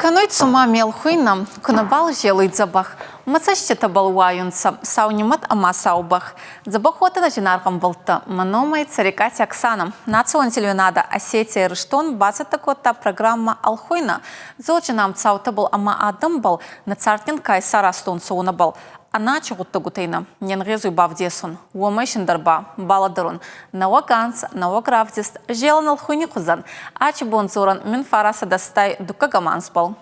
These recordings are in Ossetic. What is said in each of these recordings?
Кӕнуй цума ме лхуйнӕ, ку нӕбал зелуй дзӕбӕх, Мӕ цӕститӕбӕл уайунцӕ сау нимӕт ӕма сау бӕх. Дзӕбӕх уотӕ нӕ зинаргъ ӕмбӕлттӕ, мӕ номӕй Цӕрикъати Оксанӕ. Национ телеуинадӕ Осетия-Ирыстон бацӕттӕ кодта программӕ Ӕлхуйнӕ. Дзорджинам цаутӕбӕл ӕма адӕмбӕл нӕ цардгин ка исаразтонцӕ, уонӕбӕл. Ӕнӕ гъуддӕгутӕй нӕ не нгъезуй бавдесун, уомӕй синдӕр ба балӕдӕрун. Нӕуӕг анз, нӕуӕг равдист зелӕн ӕлхуйни хузӕн. Ачи бон дзорӕн 1980 дуккӕгӕм анзбӕл.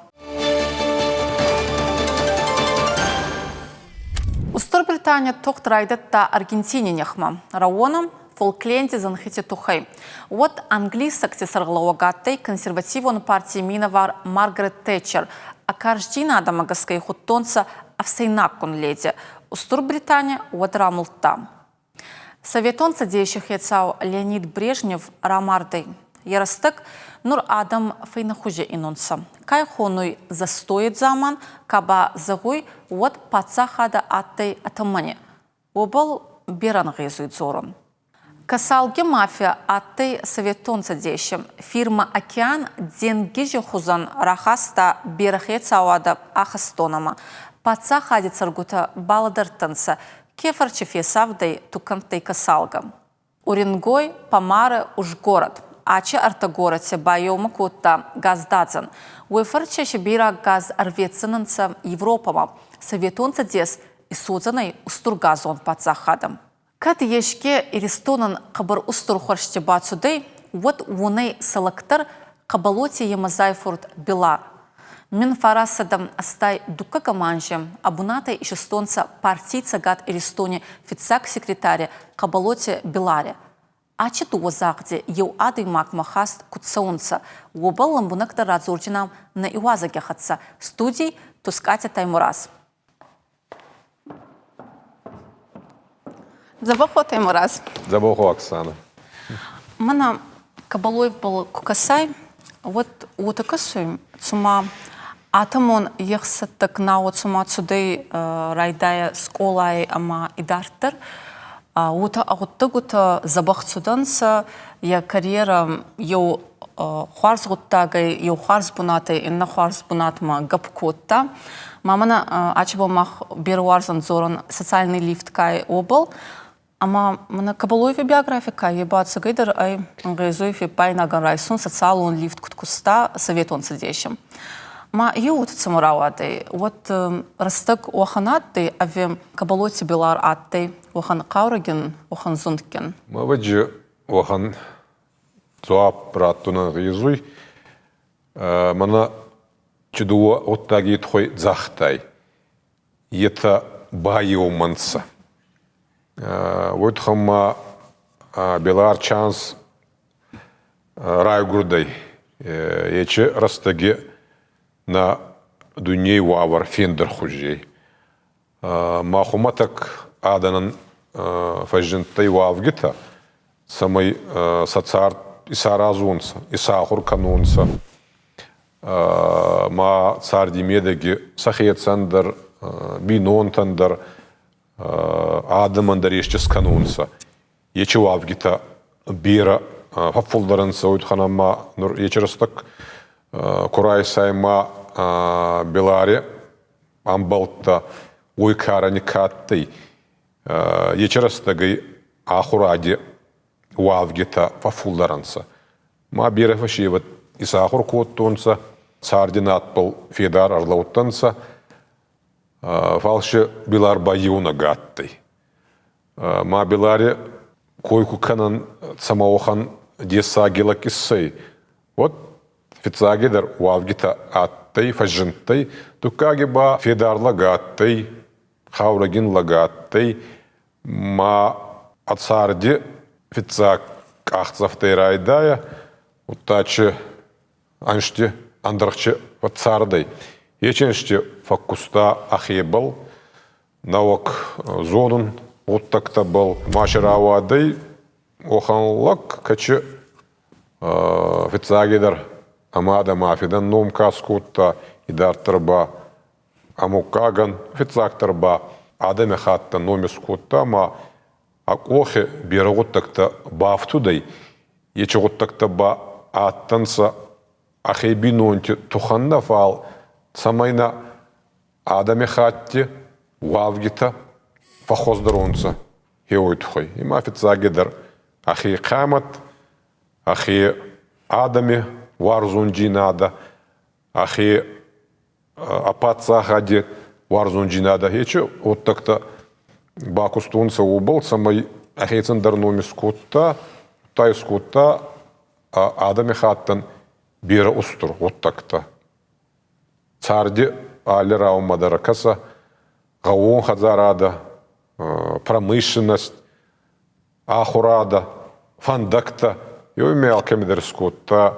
Устур Британи тугъд райдӕдта Аргентини нихмӕ. Рауонӕ Фолкленди зӕнхити туххӕй. Уӕд англисӕгти сӕргълӕууӕг адтӕй консервативон партий минӕвар Маргарет Тэтчер, ӕ карздзийнадӕмӕ гӕсгӕ ӕй худтонцӕ ӕфсӕйнаггун леди. Устур Британи уӕд рамулдта. Советон Цӕдеси хецау Леонид Брежнев рамардӕй. Е рӕстӕг нур адӕм фӕйнӕхузи инунцӕ. Ка хонуй застойи дзаман, ка ба зӕгъуй, уӕд паддзахадӕ адтӕй атамани. Уобӕл берӕ ӕнгъезуй дзорун. Кӕсалги мафия адтӕй Советон Цӕдеси. Фирмӕ «Океан» денгизи хузӕн рахаста берӕ хецауадӕ ахӕстдонӕмӕ. Паддзахади цӕргутӕ балӕдӕрдтӕнцӕ, ке фӕрчи фесавдӕй тукӕнттӕй кӕсалгӕ. Уренгой, Помары, Ужгород. Ачи ӕртӕ горӕти баеумӕ кодта газдадзӕн. Уой фӕрчи сибийраг газ ӕрветдзӕнӕнцӕ Европӕмӕ. Советон Цӕдес исуодзӕнӕй устур газон паддзахадӕ. Кӕд еске Иристонӕн хъӕбӕр устур хуӕрзти бацудӕй, уӕд уонӕй сӕ лӕгдӕр Хъӕбӕлоти Емӕзай фурт Билар. 1982 анзи ӕ бунатӕй исистонцӕ партий Цӕгат Иристони фиццаг секретари Хъӕбӕлоти Билари. Ачи дууӕ загъди еу адӕймагмӕ хаст куд цӕунцӕ, уобӕл лӕмбунӕгдӕр радзордзинан нӕ иуазӕги хӕццӕ студий Тускъати Таймураз. Дзӕбӕх уо, Таймураз. Дзӕбӕх уо, Оксана. Мӕнӕ Кабалоевбӕл ку кӕсай, уӕд уотӕ кӕсуй, цума атомон ехсӕттӕг науӕ цума цудӕй райдайа скъолай ӕма идарддӕр. Уотӕ гъуддӕгутӕ дзӕбӕх цудӕнцӕ, йӕ карьерӕ еу хуарз гъуддагӕй, еу хуарз бунатӕй иннӕ хуарз бунатмӕ гӕпп кодта. Ма мӕнӕ ачи мах берӕ уарзӕн дзорӕн социальный лифт ка уобӕл. Ӕма мӕнӕ Кабалоеви биографи ка е ба ӕцӕгӕйдӕр ӕй ӕнгъезуй феппайнагӕн райсун социалон лифт куд куста Советон Цӕдеси. Ма еу уотӕ цӕмӕ рауадӕй, уӕд рӕстӕг уӕхӕн адтӕй ӕви Кабалоти Билар адтӕй уӕхӕн хъаурӕгин, уӕхӕн зундгин? Мӕвӕджи уӕхӕн дзуапп раттун ӕнгъезуй. Мӕнӕ чи дууӕ гъуддаги туххӕй загътай, етӕ баеумӕ нцӕ. Уой туххӕн ма Белар Чанс райгурдӕй ечи рӕстӕги нӕ дуйней уавӕр фендӕрхузӕй. Ма хумӕтӕг адӕнӕн фӕззиндтӕй уӕвгитӕ, цӕмӕй сӕ цард исаразонцӕ, исахур кӕнонцӕ. Ма царди медӕги сӕхецӕн дӕр, бийнонтӕн дӕр, адӕмӕн дӕр ести скӕнонцӕ. Ечи уӕвгитӕ берӕ фӕффулдӕр ӕнцӕ, уой туххӕн ӕма нур ечи рӕстӕг ку райсай ма Белари ӕмбӕлттӕ уой карӕни ка адтӕй, ечи рӕстӕгӕй ахуради уӕвгитӕ фӕффулдӕр ӕнцӕ. Ма берӕ фӕсевӕд исахур кодтонцӕ, царди надбӕл федар ӕрлӕудтӕнцӕ, фал си Билар ба еунӕг адтӕй. Ма Билари кой ку кӕнӕн цӕмӕуӕхӕн дессаги лӕг иссӕй, уӕд фиццагидӕр уӕвгитӕ адтӕй, фӕззиндтӕй, дуккаги ба федар лӕг адтӕй, хъаурӕгин лӕг адтӕй, ма ӕ царди фиццаг къахдзӕфтӕй райдайа, удта чи ӕнзти ӕндӕргъчи фӕццардӕй. Ечи ӕнзти фӕккуста ӕхебӕл, нӕуӕг зонун гъуддӕгтӕбӕл. Ма си рауадӕй уӕхӕн лӕг, кӕци фиццагидӕр ӕма адӕмӕ федӕн ном ка скодта, идарддӕр ба ӕмуггагӕн, фиццагдӕр ба адӕмихаттӕн ном искодта ӕма ӕ къохи берӕ гъуддӕгтӕ бафтудӕй, ечи гъуддӕгтӕ ба адтӕнцӕ ӕхе бийнонти тухӕн нӕ, фал цӕмӕй нӕ адӕмихатти уӕвгитӕ фӕххуӕздӕр уонцӕ, хеуой туххӕй. Ма фиццагидӕр ӕхе хъиамӕт, ӕхе адӕми уарзондзийнадӕ, ӕхе а паддзахади уарзондзийнадӕ ечи гъуддӕгтӕ бакустонцӕ уобӕл, цӕмӕй ӕхецӕн дӕр ном искодта, удта искодта адӕмихаттӕн берӕ устур гъуддӕгтӕ. Царди алли рауӕнмӕ дӕр кӕсӕ, гъӕууон хӕдзарадӕ, промышленность, ахурадӕ, фӕндӕгтӕ. Еуемӕ алкӕмидӕр искодта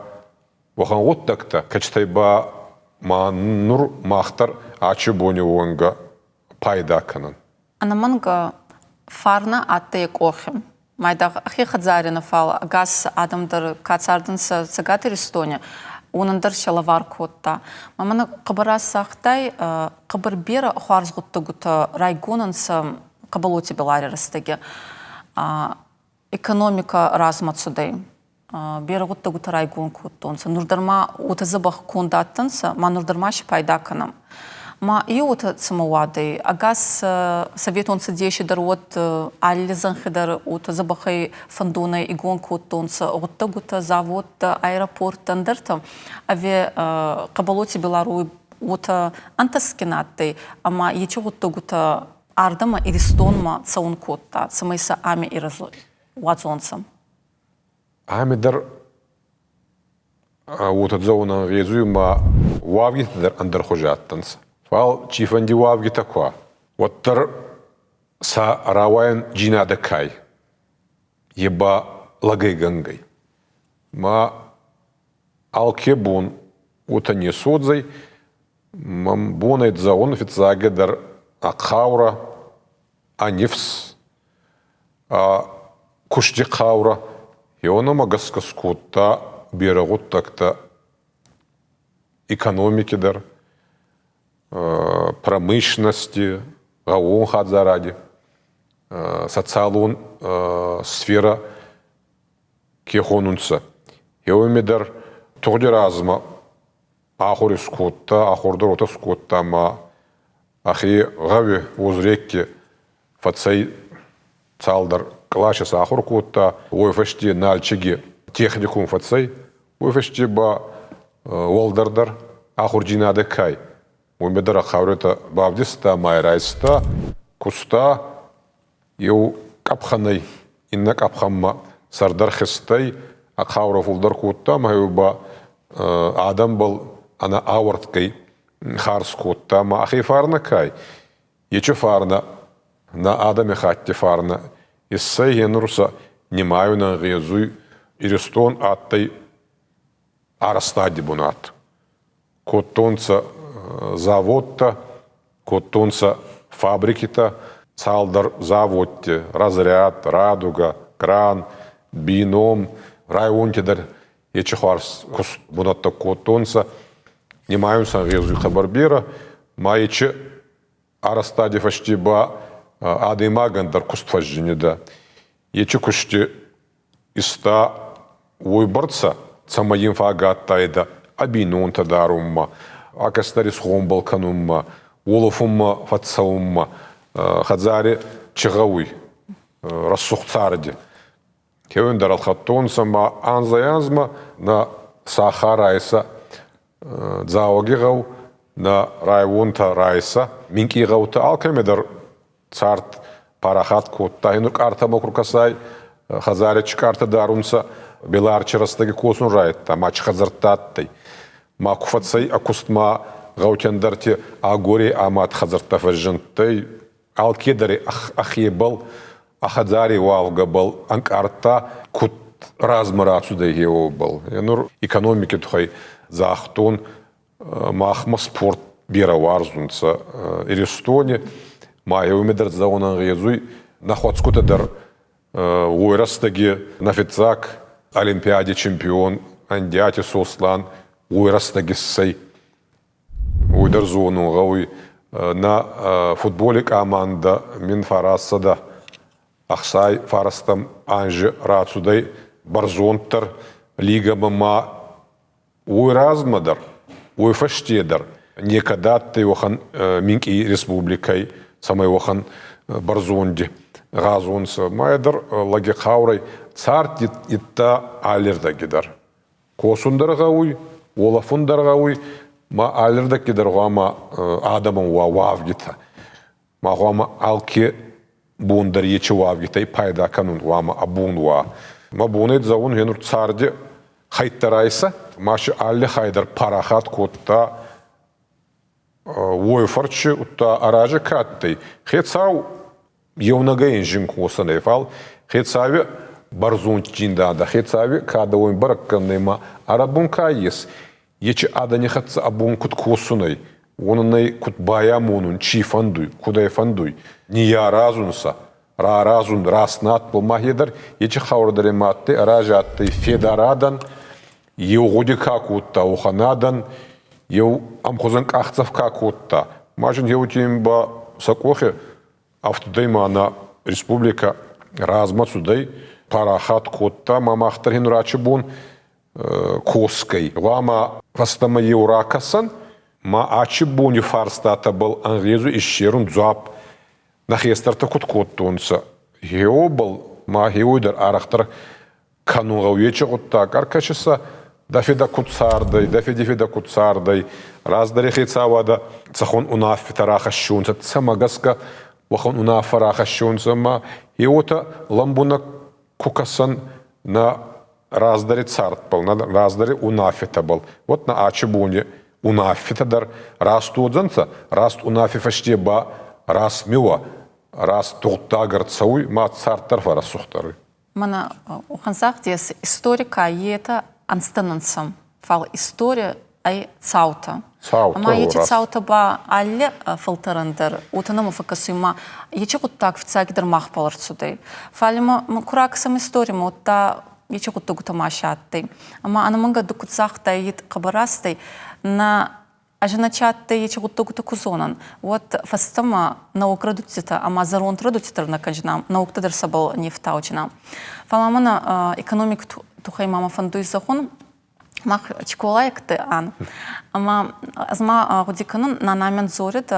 уӕхӕн гъуддӕгтӕ, кӕцитӕй ба ма нур мах дӕр ачи бони уӕнгӕ пайда кӕнӕн. Ӕнӕмӕнгӕ фарнӕ адтӕй къохи. Майдагъ ӕхе хӕдзари нӕ, фал ӕгас адӕм дӕр ка цардӕнцӕ Цӕгат Иристони, уонӕн дӕр сӕ лӕвар кодта. Ма мӕнӕ хъӕбӕр расагътай, хъӕбӕр берӕ хуарз гъуддӕгутӕ райгон ӕнцӕ Хъӕбӕлоти Билари рӕстӕги. Экономикӕ размӕ цудӕй. Берӕ гъуддӕгутӕ райгон кодтонцӕ. Нур дӕр ма уотӕ дзӕбӕх конд адтӕнцӕ, ма нур дӕр ма си пайда кӕнӕм. Ма е уотӕ цӕмӕ уадӕй? Ӕгас Советон Цӕдеси дӕр уӕд алли зӕнхи дӕр уотӕ дзӕбӕхӕй фӕндонӕй игон кодтонцӕ гъуддӕгутӕ, заводтӕ, аэропорттӕ, ӕндӕртӕ. Ӕви Хъӕбӕлоти Беларуй уотӕ ӕнтӕстгин адтӕй, ӕма еци гъуддӕгутӕ ардӕмӕ Иристонмӕ цӕун кодта, цӕмӕй сӕ ами уадзонцӕ. Ами дӕр уотӕ зӕгъун ӕнгъезуй ма уавгитӕ дӕр ӕндӕрхузи адтӕнцӕ. Фал цийфӕнди уавгитӕ ку уа, уӕддӕр сӕ рауайӕн джийнадӕ кай, е ба лӕгӕйгӕнгӕй. Ма алке бон уотӕ не содзӕй, мӕн бонӕй зӕгъун фиццагидӕр ӕ хъаурӕ, ӕ нифс, ӕ кусти хъаурӕ. Еуонӕмӕ гӕсгӕ скодта берӕ гъуддӕгтӕ экономики дӕр, промышленности, гъӕууон хӕдзаради, социалон сферӕ ке хонунцӕ. Еуеми дӕр тугъди размӕ ахур искодта, ахур дӕр уотӕ скодта ӕма ӕхе гъӕуи Озрекки фӕцӕй цалдӕр къласи сахур кодта, уой фӕсте Нальчиги техникум фӕцӕй, уой фӕсте ба уӕлдӕр дӕр ахурдзийнадӕ кай. Уоми дӕр хъауретӕ бавдиста ма райста, куста еу къӕпхӕнӕй иннӕ къӕпхӕнмӕ сӕрдар хизтӕй, ӕ хъаурӕ фулдӕр кодта ӕма еу ба адӕмбӕл ӕнӕ ауӕрдгӕй харз кодта ӕма ӕхе фарнӕ кай, ечи фарнӕ, нӕ адӕмихатти фарнӕ иссӕй гьенур сӕ нимайун ӕнгъезуй Иристон адтӕй арӕзтади бунат. Кодтонцӕ заводтӕ, кодтонцӕ фабрикитӕ, цалдӕр заводти, разряд, радуга, кран, бином, районти дӕр ечи хуарз куст бунӕттӕ кодтонцӕ. Нимайунцӕ ӕнгъезуй хъӕбӕр берӕ, ма ечи арӕзтади фӕсте ба адӕймагӕн дӕр куст фӕззинидӕ. Ечи кусти иста уойбӕрцӕ, цӕмӕй ин фагӕ адтайдӕ ӕ бийнонтӕ дарунмӕ, ӕ кӕстӕр исгъомбӕл кӕнунмӕ, уолӕфунмӕ фӕццӕунмӕ, хӕдзари чи гъӕуй, рӕсугъд царди. Кеуен дӕр ӕлхӕдтонцӕ ма анзӕй-анзмӕ нӕ сахар райсӕ Дзӕуӕгигъӕу, нӕ районтӕ райсӕ, минкъий гъӕутӕ алкӕмӕ дӕр цард парахат кодта. Нур къартӕмӕ ку ркӕсай, хӕдзари чи къартӕ дарунцӕ, Беларчи рӕстӕги косун райдӕдта, ма чи хӕдзӕрттӕ адтӕй. Ма ку фӕцӕй ӕ кустмӕ гъӕутӕндӕрти агори амад хӕдзӕрттӕ фӕззиндтӕй, алкедӕр ӕхебӕл, ӕ хӕдзари уӕвгӕбӕл ӕнкъардта, куд размӕ рацудӕй гъеуобӕл. Нур экономики туххӕй загътон, махмӕ спорт берӕ уарзунцӕ Иристони, ма еуемӕ дӕр зӕгъун ӕнгъезуй, нӕ хуӕцгутӕ дӕр уой рӕстӕги нӕ фиццаг Олимпиади чемпион Андиати Сослан уой рӕстӕги иссӕй. Уой дӕр зонун гъӕуй, нӕ футболи къамандӕ мин фарастсӕдӕ ӕхсай фарӕстӕм анзи рацудӕй бӕрзонддӕр лигӕмӕ ма уой размӕ дӕр, уой фӕсте дӕр. Некӕд адтӕй уӕхӕн минкъий республикӕй, цӕмӕй уӕхӕн бӕрзонди гъазонцӕ. Ма е дӕр лӕги хъаурӕй цард идта аллирдӕги дӕр. Косун дӕр гъӕуй, уолӕфун дӕр гъӕуй, ма аллирдӕги дӕр гъуама адӕмӕн уа уавгитӕ. Ма гъуама алке бон дӕр ечи уавгитӕй пайда кӕнун гъуама ӕ бон уа. Мӕ бонӕй зӕгъун, гьенур царди хӕйттӕ райсӕ, ма си алли хай дӕр парахат кодта уой фӕрчи, удта арази ка адтӕй, хецау еунӕгӕй ин зин косӕн ӕй, фал хецауи бӕрзонддзийнадӕ, хецауи кадӕ уой бӕрӕг кӕнунӕй ма арӕбун ка ес, ечи адӕни хӕццӕ ӕ бон куд косун ӕй, уонӕн ӕй куд байамонун, чи фӕндуй, куд ӕй фӕндуй, ниййаразунцӕ, рааразун раст надбӕл мӕхе дӕр ечи хауӕрдӕр ма адтӕй, арази адтӕй федар адӕн, еу гъуди ка кодта, уӕхӕн адӕн, еу ӕмхузӕн къахдзӕф ка кодта. Ма зин еутем ба сӕ къохи ӕфтудӕй ма нӕ республикӕ размӕ цудӕй, парахат кодта, ма мах дӕр хин рачи бон косгӕй. Гъуама фӕстӕмӕ еу ракӕсӕн, ма ачи бони фарстатӕбӕл ӕнгъезуй иссерун дзуапп. Нӕ хестӕртӕ куд кодтонцӕ, гъеуобӕл ма гъеуой дӕр арӕхдӕр кӕнун гъӕуй ечи гъуддаг. Ӕркӕсисӕ, дӕ федӕ куд цардӕй, дӕ феди федӕ куд цардӕй, раздӕри хецауадӕ цӕхуӕн унаффитӕ рахӕссунцӕ, цӕмӕ гӕсгӕ уӕхӕн унаффӕ рахӕссунцӕ ӕма гъеуотӕ лӕмбунӕг ку кӕсӕн нӕ раздӕри цардбӕл, нӕ раздӕри унаффитӕбӕл, уӕд нӕ ачи бони унаффитӕ дӕр раст уодзӕнцӕ, раст унаффи фӕсте ба раст миуӕ, раст тугъддаг ӕрцӕуй, ма цард дӕр фӕррӕсугъддӕр уй. Мӕнӕ уӕхӕн ес историка етӕ ӕнзтӕ нӕ нцӕ, фал истори ӕй цаутӕ. Ӕма ечи цаутӕ ба алли фӕлтӕрӕн дӕр уотӕ нӕмӕ фӕккӕсуй, ма ечи гъуддаг фиццагидӕр махбӕл ӕрцудӕй. Фал имӕ ку ракӕсӕм историмӕ, удта ечи гъуддӕгутӕ ма си адтӕй. Ӕма ӕнӕмӕнгӕ ду куд загътай, ет хъӕбӕр растӕй, нӕ ӕзначадтӕй ечи гъуддӕгутӕ ку зонӕн, уӕд фӕстӕмӕ нӕуӕг рӕдудтитӕ ӕма зӕронд рӕдудтитӕ нӕ кӕнджинам, наукта дӕр сӕбӕл не фтауджинам. Фал мӕнӕ экономики туххӕй ма мӕ фӕндуй зӕгъун, мах чиколайӕгтӕ ан. Ӕма ӕз ма гъуди кӕнун, нанамӕн дзорид,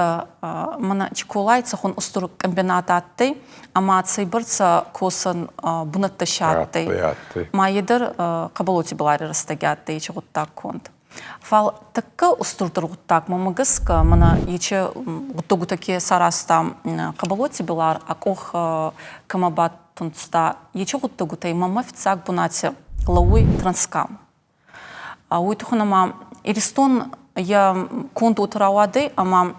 мӕнӕ Чиколай цӕхуӕн устур комбинат адтӕй, ӕма цӕйбӕрцӕ косӕн бунӕттӕ си адтӕй. Ма е дӕр Хъӕбӕлоти Билари рӕстӕги адтӕй ечи гъуддаг конд. Фал тӕккӕ устурдӕр гъуддаг мӕмӕ гӕсгӕ, мӕнӕ ечи гъуддӕгутӕ ке саразта Хъӕбӕлоти Билар, ӕ къох кӕмӕ баттунста, ечи гъуддӕгутӕй мӕмӕ фиццаг бунати лӕууй Транскам. Уой туххӕн ӕма Иристон е конд уотӕ рауадӕй, ӕма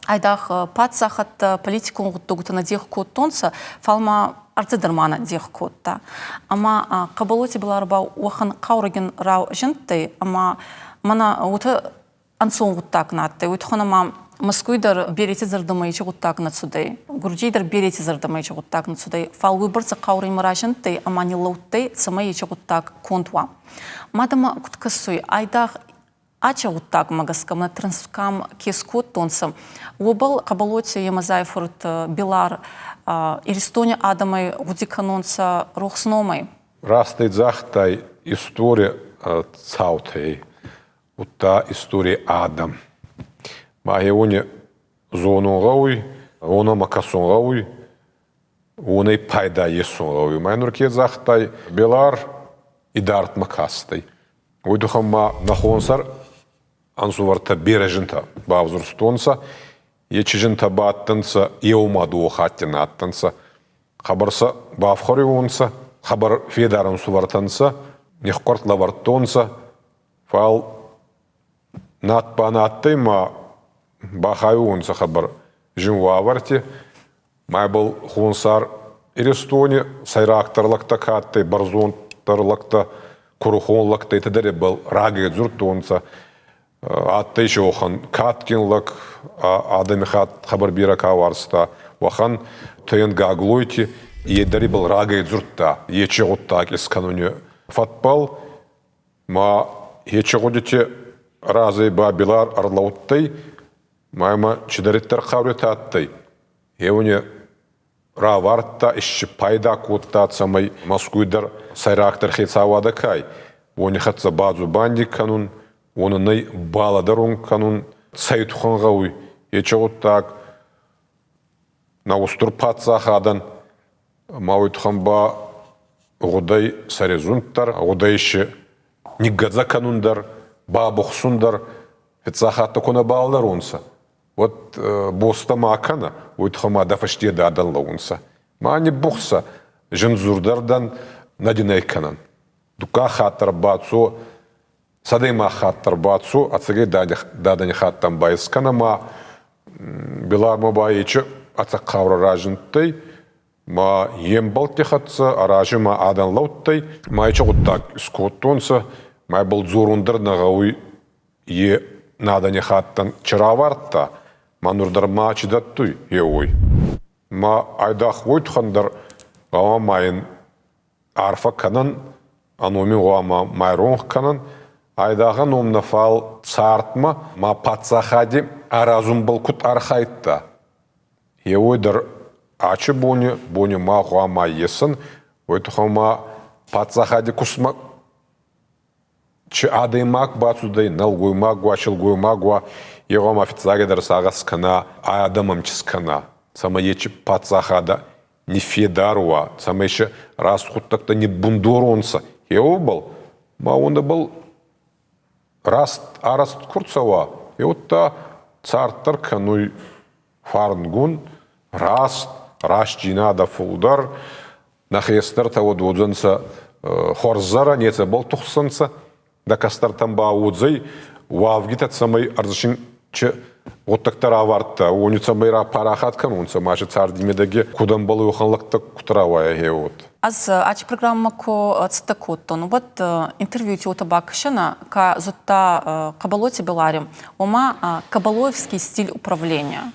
айдагъ паддзахӕдтӕ политикон гъуддӕгутӕ нӕ дех кодтонцӕ, фал ма ӕрдзӕ дӕр ма нӕ дех кодта. Ӕма Хъӕбӕлоти Билар ба уӕхӕн хъаурӕгин рау зиндтӕй, ӕма мӕнӕ уотӕ ӕнцон гъуддаг нӕ адтӕй. Уой туххӕн ӕма Мӕскуй дӕр берети зӕрдӕмӕ ечи гъуддаг нӕ цудӕй, Гурджий дӕр берети зӕрдӕмӕ ечи гъуддаг нӕ цудӕй, фал уойбӕрцӕ хъаурӕ имӕ разиндтӕй ӕма ниллӕудтӕй, цӕмӕй ечи гъуддаг конд уа. Мадӕмӕ куд кӕсуй, айдагъ ачи гъуддагмӕ гӕсгӕ мӕ Транскам ке скодтонцӕ, уобӕл Хъӕбӕлоти Емазай фурт Билар Иристони адӕмӕй гъуди кӕнунцӕ рохс номӕй. Растӕй загътай истори цаутӕй, удта историй адӕм. Ма уони зонун гъӕуй, уонӕмӕ кӕсун гъӕуй, уонӕй пайда есун гъӕуй. Ма нур ке загътай, Белар идардмӕ кастӕй. Уой туххӕн ма нӕ хонсар ӕнсувӕртӕ берӕ зинтӕ бавзурстонцӕ, ечи зинтӕ ба адтӕнцӕ еума дууӕ хатти нӕ адтӕнцӕ. Хъӕбӕр сӕ бафхуӕриуонцӕ, хъӕбӕр федар ӕнсувӕртӕ нцӕ, нихкъуӕрт лӕвардтонцӕ, фал над ба нӕ адтӕй ма бахайуонцӕ хъӕбӕр зин уавӕрти. Ма ибӕл Хонсар Иристони сӕйрагдӕр лӕгтӕ ка адтӕй, бӕрзонддӕр лӕгтӕ, курухон лӕгтӕ, етӕ дӕр ибӕл рагӕй дзурдтонцӕ. Адтӕй си уӕхӕн кадгин лӕг, адӕмихатт хъӕбӕр берӕ ка уарзта, уӕхӕн Тойон Гаглойти. Е дӕр ибӕл рагӕй дзурдта ечи гъуддаг искӕнуни фӕдбӕл. Ма ечи гъудити разӕй ба Билар ӕрлӕудтӕй, ма имӕ чидӕриддӕр хъауритӕ адтӕй, еуни равардта, исчи пайда кодта, цӕмӕй Мӕскуй дӕр сӕйрагдӕр хецауадӕ ка ӕй, уони хӕццӕ бадзубанди кӕнун, уонӕн ӕй балӕдӕрун кӕнун. Цӕй туххӕн гъӕуй ечи гъуддаг нӕ устур паддзахадӕн, ма уой туххӕн ба гъудӕй сӕрезунд дӕр, гъудӕй си ниггӕдзӕ кӕнун дӕр, бабухсун дӕр, фиццаг хатт ку нӕ балӕдӕрунцӕ, уӕд бостӕ ма кӕнӕ, уой туххӕн ма дӕ фӕсте дадӕн лӕуунцӕ. Ма ниббухсӕ, зиндзурдӕрдӕн нӕ дин ӕй кӕнӕн. Дуккаг хатт дӕр бацо, сӕдӕймаг хатт дӕр бацо, ӕцӕгӕй дадӕни хаттӕн ба искӕнӕ ма Билармӕ ба ечи ӕцӕг хъаурӕ разиндтӕй, ма е мбӕлтти хӕццӕ арази ма адӕн лӕудтӕй, ма ечи гъуддаг искодтонцӕ, ма ибӕл дзорун дӕр нӕ гъӕуй, е надӕни хаттӕн чи равардта, ма нур дӕр ма чи дӕттуй, е уой. Ма айдагъ уой туххӕн дӕр гъӕуама ин арфӕ кӕнӕн, ӕ номи гъӕуама ма иронх кӕнӕн, айдагъ ӕ ном нӕ, фал цардмӕ ма паддзахади аразунбӕл куд архайдта, еуей дӕр ачи бони бони ма гъӕуама есӕн, уой туххӕн ма паддзахади кустмӕ чи адӕймаг бацудӕй, нӕлгоймаг уа, силгоймаг уа, е гъӕуама фиццагидӕр сагъӕс кӕна, адӕмӕн кӕна, цӕмӕй ечи паддзахадӕ ниффедар уа, цӕмӕй сӕ раст гъуддӕгтӕ ниббундоронцӕ. Еуӕбӕл ма уонӕбӕл раст арӕзт ку рцӕуа, е удта цард дӕр кӕнуй фӕрнгун, раст, рӕстдзийнадӕ фулдӕр, нӕ хестӕртӕ уӕд уодзӕнцӕ хуӕрззӕрӕ, нецӕбӕл тухсӕнцӕ, нӕ кӕстӕртӕн ба уодзӕй уӕвгитӕ, цӕмӕй ӕрдзӕсин чи гъуддӕгтӕ равардта, уони цӕмӕй рапарахат кӕнонцӕ, ма сӕ царди медӕги куд ӕмбӕлуй, уӕхӕн лӕгтӕ куд рауайа, гье уод. Ӕз ачи программӕ ку цӕттӕ кодтон, уӕд интервьюти уотӕ бакӕсӕнӕ, ка зудта Хъӕбӕлоти Белари, уома Кабалоевский стиль управления.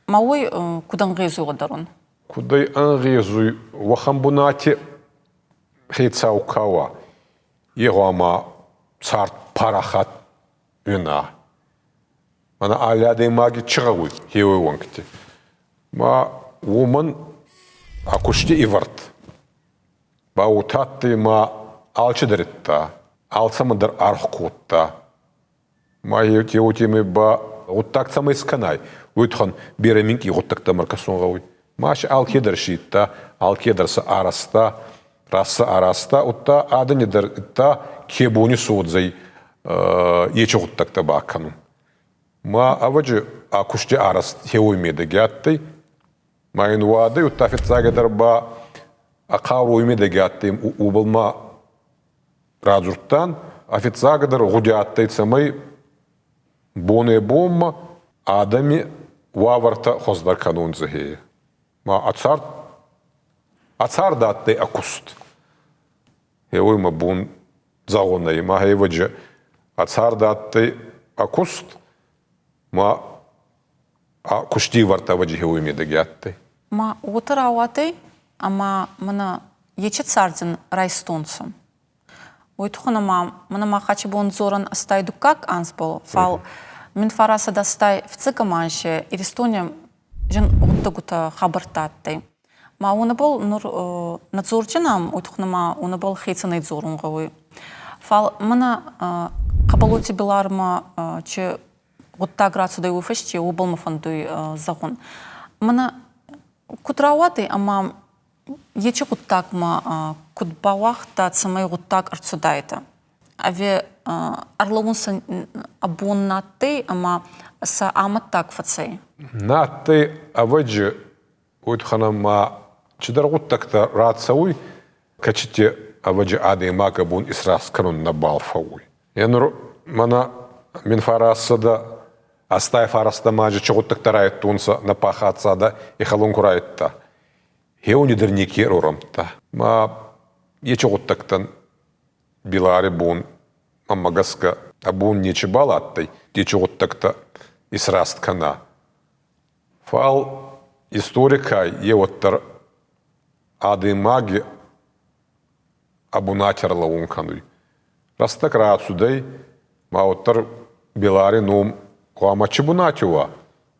Ма уой куд ӕнгъезуй лӕдӕрун? Куд ӕй ӕнгъезуй, уӕхӕн бунати хецау ка уа, е гъӕуама цард парахат уина. Мӕнӕ алли адӕймаги чи гъӕуй хеуой уӕнгти. Ма уомӕн ӕ кусти ивӕрд ба уотӕ адтӕй ма алчидӕр идта, алцӕмӕн дӕр аргъ кодта. Ма еутемӕй ба гъуддаг цӕмӕй скӕнай, уой туххӕн берӕ минкъий гъуддӕгтӕмӕ ӕркӕсун гъӕуй. Ма си алкедӕр си идта, алкедӕр сӕ аразта, раст сӕ аразта, удта адӕни дӕр идта, ке бони содзӕй ечи гъуддӕгтӕ бакӕнун. Ма ӕвӕджи ӕ кусти арӕзт хеуой медӕги адтӕй. Ма ин уӕдӕй удта фиццагидӕр ба ӕ хъаури медӕги адтӕй, уобӕл ма радзурдтан. А фиццагидӕр гъуди адтӕй, цӕмӕй бонӕй-бонмӕ адӕми уавӕртӕ хуӕздӕр кӕнунцӕ хе. Ма ӕ цард адтӕй ӕ куст. Гъеуой мӕ бон зӕгъун ӕй, ма ӕвӕджи ӕ цард адтӕй ӕ куст, ма ӕ кусти ивӕрдта ӕвӕджи хеуой медӕги адтӕй. Ма уотӕ рауадӕй, ӕма мӕнӕ ечи цардин райстонцӕ. Уой туххӕн ӕма мӕнӕ махачи бон дзорӕн ӕстай дуккаг анзбӕл, фал мин фарасӕд ӕстай фиццӕгӕм анзи Иристони зин гъуддӕгутӕ хабӕрттӕ адтӕй. Ма уонӕбӕл нур нӕ дзордзинӕн, уой туххӕн ма уонӕбӕл хецӕнӕй дзорун гъӕуй. Фал мӕнӕ Хъӕбӕлоти Билармӕ чи гъуддаг рацудӕй уой фӕсте, уобӕл мӕ фӕндуй зӕгъун. Мӕнӕ куд рауадӕй ӕма ечи гъуддагмӕ куд бауагъта, цӕмӕй гъуддаг ӕрцудайдӕ? Ӕви ӕрлӕуунцӕ абон на адтӕй ӕма сӕ амӕттаг фӕцӕй? На адтӕй, ӕвӕджи, уой туххӕн ӕма чидӕр гъуддӕгтӕ рацӕуй, кӕцити ӕвӕджи адӕймаг ӕ бон исраст кӕнун нӕбал фӕууй. Е нур мӕнӕ мин фарассӕдӕ ӕстай фарӕстӕмаджи чи гъуддӕгтӕ райдтонцӕ нӕ пахадзадӕ ихӕлун ку райдта. Хеуни дӕр неке ӕруромдта. Ма ечи гъуддӕгтӕн Билари бон ӕмӕ гӕсгӕ ӕ бон нечибал адтӕй, ечи гъуддӕгтӕ исраст кӕна. Фал историкӕй е уӕддӕр адӕймаги ӕ бунати ӕрлӕуун кӕнуй. Рӕстӕг рацудӕй, ма уӕддӕр Билари ном гъӕуама чи бунати уа,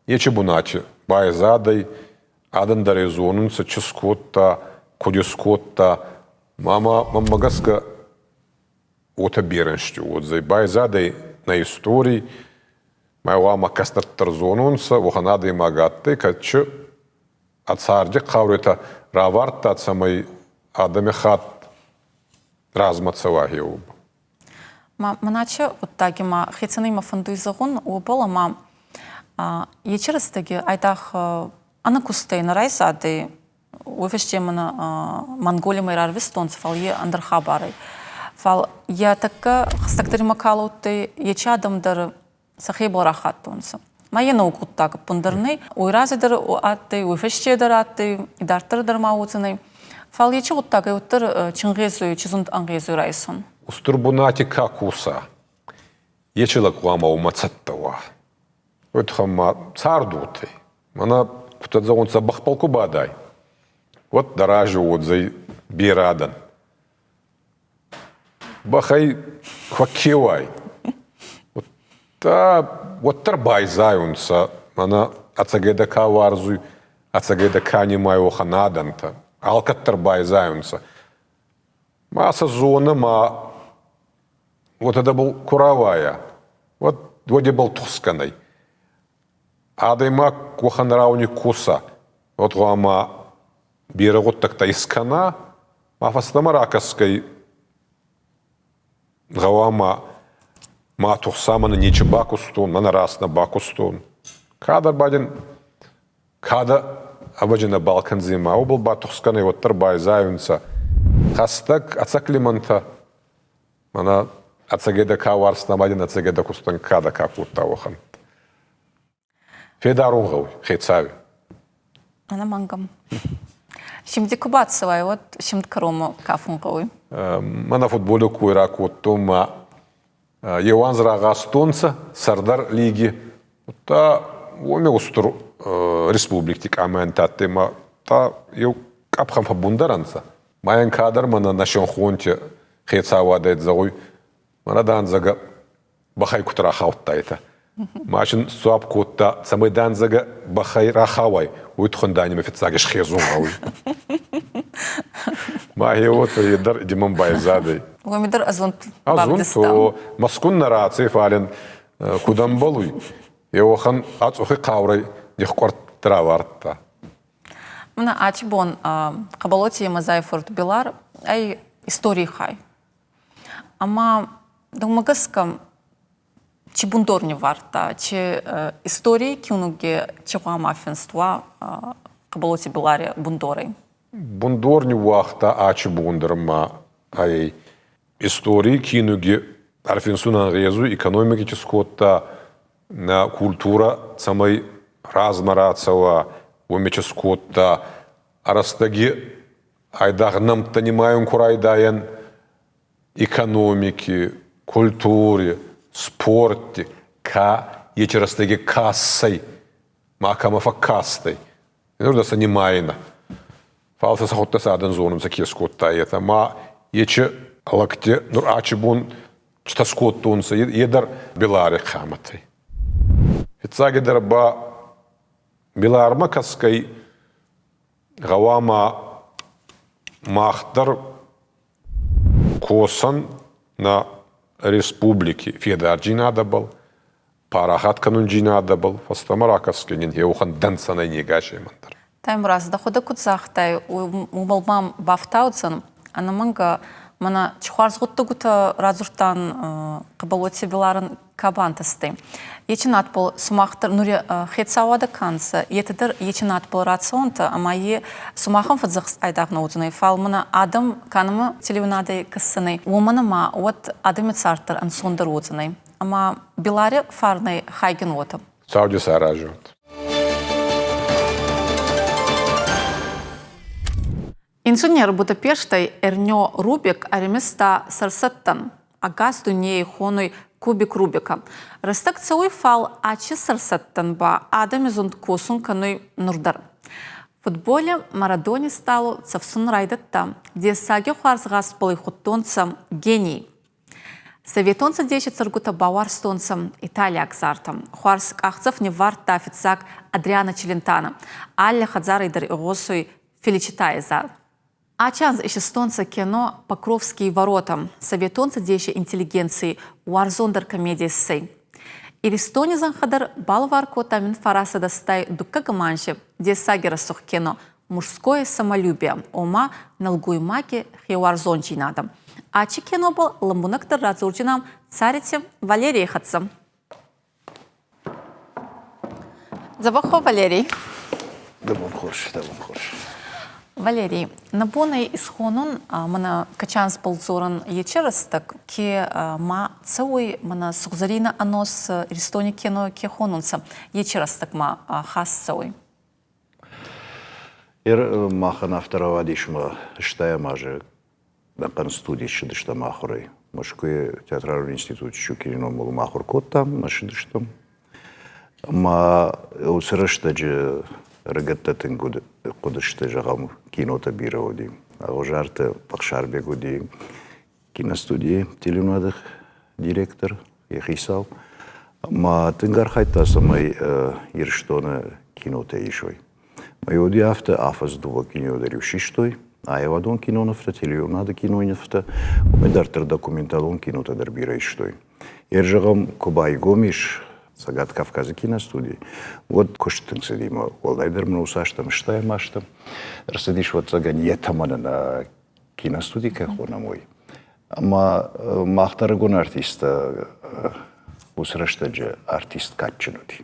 ечи бунати байзадӕй, адӕн дӕр ӕй зонунцӕ, чи скодта, куд искодта. Ма мӕнмӕ гӕсгӕ уотӕ берӕ ӕнзти уодзӕй. Байзадӕй нӕ историй. Мӕ гъӕуама кӕстӕртӕ зонунцӕ, уӕхӕн адӕймаг адтӕй, кӕд чи ӕ царди хъауритӕ равардта, цӕмӕй адӕмихатт размӕ цӕуа хеуб. Мӕнӕ гъуддаги ма хецӕнӕй мӕ фӕндуй зӕгъун, уобӕл ӕма ечи рӕстӕги айдагъ ӕнӕкустӕй нӕ райзадӕй, уой фӕсте мӕнӕ Монголимӕ рарвистонцӕ, фал е ӕндӕр хабар ӕй. Фал е тӕккӕ хӕстӕгдӕр имӕ ка лӕудтӕй, ечи адӕм дӕр сӕхебӕл рахаттонцӕ. Ма е нӕуӕг гъуддаг ӕппундӕр нӕй. Уой рази дӕр адтӕй, уой фӕсте дӕр адтӕй, идарддӕр дӕр ма уодзӕнӕй. Фал ечи гъуддагӕй уӕддӕр чи нгъезуй, чи зунд ӕнгъезуй райсун. Устур бунати ка коса, ечи лӕг гъӕуама уомӕ цӕттӕ уа. Уой туххӕн ма цард уотӕй. Мӕнӕ кудтӕ зӕгъунцӕ, бӕхбӕл ку бадай, уӕд дӕ рази уодзӕй берӕ адӕн. Бӕхӕй фӕккеуай, уӕдта уӕддӕр байзайунцӕ, мӕнӕ ӕцӕгӕй дӕ ка уарзуй, ӕцӕгӕй дӕ ка нимайуй, уӕхӕн адӕнтӕ. Алкӕддӕр байзайунцӕ. Ма сӕ зонӕ, ма уотӕ дӕбӕл ку рауайа, уӕд уодебӕл тухсгӕнӕй. Адӕймаг уӕхӕн рауни коса, уӕд гъӕуама берӕ гъуддӕгтӕ искӕна, ма фӕстӕмӕ ракӕсгӕй гъӕуама ма тухса, мӕнӕ нечи бакустон, мӕнӕ раст нӕ бакустон. Кадӕр ба дин кадӕ ӕвӕджи нӕбал кӕндзӕй ма уобӕл батухсгӕнӕй уӕддӕр байзайунцӕ. Хӕстӕг ӕцӕг лимӕнтӕ мӕнӕ ӕцӕгӕй ка уарзта ма дин ӕцӕгӕй дӕ кустӕн кадӕ ка кодта, уӕхӕн. Федарун гъӕуй хецауи. Ӕнӕмӕнгӕ. Симди ку бацӕуай, уӕд симд кӕронмӕ кафун гъӕуй. Мӕнӕ футболи кой ракодтон ма еу анз рагъазтонцӕ сӕрдар лиги, удта уоми устур республикти къамӕнтӕ адтӕй ма та еу къӕпхӕн фӕббундӕр ӕнцӕ. Майӕн кадӕр мӕнӕ нӕ синхонти хецауадӕй зӕгъуй, мӕнӕ дӕнзӕгӕ бӕхӕй куд рахаудтайтӕ. Ма син сдзуапп кодта, цӕмӕй дӕнзӕгӕ бӕхӕй рахауай, уой туххӕн дӕнимӕ фиццаг исхезун гъӕуй. Ма гъе уотӕ е дӕр димӕн байзадӕй. Уоми дӕр ӕзунд Ӕзунд, Москун нӕ раци, фален куд ӕмбӕлуй, е уӕхӕн ӕ цъухи хъаурӕй нихкъуӕрдт равардта. Мӕнӕ аци бон Хъӕбӕлоти Емӕзай фурт Билар ӕй историй хай. Ӕма дӕумӕ гӕсгӕ чи бундор ниввардта, чи историй киунуги чи гъӕуама финст уа Хъӕбӕлоти Билари бундорӕй? Бундор ниууагъта ачи бундор ма ӕй историй киунуги ӕрфинсун ӕнгъезуй, экономики чи скодта, нӕ культурӕ цӕмӕй размӕ рацӕуа, уоми чи скодта, рӕстӕги айдагъ нӕмттӕ нимайун ку райдайӕн экономики, культури, спортти, ка ечи рӕстӕги кассӕй, ма кӕмӕ фӕккастӕй. Нур дӕ сӕ нимайинӕ. Фал сӕ сӕхуӕдтӕ сӕ адӕн зонунцӕ, ке скодта етӕ. Ма ечи лӕгти нур ачи бон цитӕ скодтонцӕ, е дӕр Белари хъиамӕтӕй. Фиццагидӕр ба Белармӕ кӕсгӕй гъӕуама мах дӕр косӕн нӕ республики федарджийнадӕбӕл, парахат кӕнундзийнадӕбӕл, фӕстӕмӕ ракӕсгӕй нин еуӕхӕн дӕнцӕнӕй не гасемӕн дӕр. Таймураз, дӕхуӕдӕг куд загътай, уобӕл ма бафтаудзӕн, ӕнӕмӕнгӕ мӕнӕ чи хуарз гъуддӕгутӕ радзурдтан Хъӕбӕлоти Биларӕн ка бантӕстӕй. Ечи надбӕл сумах дӕр нури хецауадӕ ка нцӕ, етӕ дӕр ечи надбӕл рацӕуӕнтӕ ӕма е сумахӕн фӕдзӕхст айдагъ нӕ уодзӕнӕй, фал мӕнӕ адӕм ка нӕмӕ телеуинадӕй кӕссӕнӕй, уомӕн ӕма уӕд адӕми цард дӕр ӕнцондӕр уодзӕнӕй. Ӕма Билари фарнӕй хайгин уотӕ. Цауди саразут. Инженер Будапештӕй Эрнё Рубик ӕримиста сӕрсӕттӕн, ӕгас дуйнейи хонуй кубик Рубика. Рӕстӕг цӕуй, фал ачи сӕрсӕттӕн ба адӕми зунд косун кӕнуй нур дӕр. Футболи Марадони стъалу цӕфсун райдӕдта. Дессаги хуарз гъазтбӕл худтонцӕ гений. Советон Цӕдеси цӕргутӕ бауарзтонцӕ италиаг зартӕ. Хуарз къахдзӕф ниввардта фиццаг Адриано Челентано. Алли хӕдзарӕй дӕр игъосуй Феличитайи зар. Ачи анз исистонцӕ кино «Покровские ворота» Советон Цӕдеси интеллигенций уарзондӕр комеди иссӕй. Иристони зӕнхӕ дӕр балӕвар кодта 1980 дуккӕгӕм анзи дессаги рӕсугъд кино «Мужское самолюбие», ома нӕлгоймаги хеуарзондзийнадӕ. Ачи кинобӕл лӕмбунӕгдӕр радзордзинан Царити Валерийи хӕццӕ. Дзӕбӕх Валерий. Дӕ бон хорз, дӕ бон хорз. Валерий, нӕ бон ӕй исхонун мӕнӕ Качансбӕл дзорӕн ечи рӕстӕг, ке ма цӕуй мӕнӕ сугъзӕрийнӕ ӕнос Иристони кино ке хонунцӕ, ечи рӕстӕг ма хаст цӕуй. Ер махӕн афтӕ рауадис ӕмӕ стайӕм азы ӕнӕхъӕн студи ссыдыстӕм ахуырӕй. Мӕскуыйы театралон институт Щукины номыл ма ахуыр кодтам, ӕмӕ ссыдыстӕм. Ӕмӕ уыцы рӕстӕджы ӕрыгӕттӕ тынг хъуыдысты, зӕгъӕм, кинотӕ бирӕ уыди. Ӕгъуызарты Ӕхсарбег уыди киностудийы телеуынады директор, йӕ хицау. Ӕмӕ тынг архайдта, цӕмӕй Ирыстоны кинотӕ исой. Мӕ уыди афтӕ, афӕдз дыууӕ кино дӕр-иу систой, аивадон кинонывтӕ, телеуынады кинонывтӕ, уымӕй дарддӕр документалон кинотӕ дӕр бирӕ истой. Йе зӕгъӕм, куы байгом ис Цӕгат Кавказы киностуди, уӕд куыст тынг цыди мӕ уӕлдайдӕр мын уыцы азтӕм, стайӕм азтӕм ӕрцыдис, ӕвӕццӕгӕн, йӕ тӕмӕны нӕ киностуди кӕй хонӕм, уый. Ӕмӕ мах дӕр ӕрыгон артисттӕ уыцы рӕстӕджы артист кадджын уыди.